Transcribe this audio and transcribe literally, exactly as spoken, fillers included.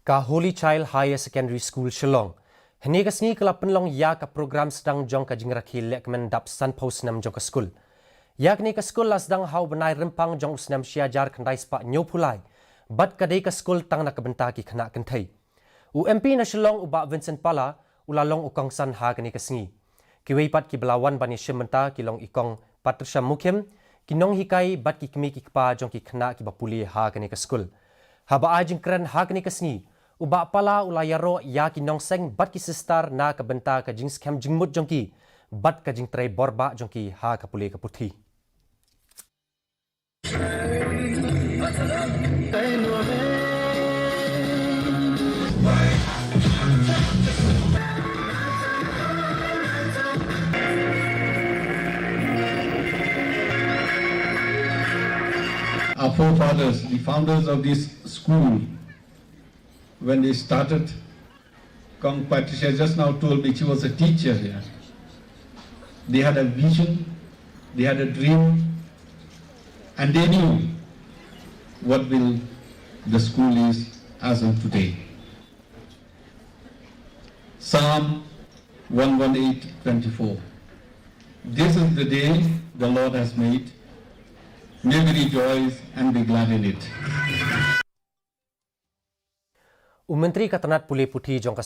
Ka Holy Child Higher Secondary School Shillong hynne ka sngi ka la pynlong ïa ka program sdang jong ka jingrakhe lehkmen dap sanphew snem jong ka skul. Ïa kane ka skul la sdang ha u bnai Rymphang jong u snem shihajar khyndai spah hynñiewphew lai bad ka dei ka skul tang na ka bynta ki khynnah kynthei. U M P na Shillong u Bah Vincent Pala u la long u kongsan ha kane ka sngi. Kiwei pat kiba la wan ban ïashim bynta ki long i Kong Patricia Mukhim, ki nonghikai bad ki kmie ki kpa jong ki khynnah kiba pule ha kane ka skul. Haba ai jingkren ha kane ka sngi, u Bah Pala u la ïaroh ïa ki nongseng bad ki sister na ka bynta ka jingskhem jingmut jong ki bad ka jingtrei borbah jong ki ha ka pule ka puthi. Our forefathers, the founders of this school, when they started, Kong Patricia just now told me she was a teacher here. They had a vision, they had a dream, and they knew what will the school is as of today. Psalm one one eight twenty-four. This is the day the Lord has made. May we rejoice and be glad in it. U Myntri ka tnat pule puthi jong ka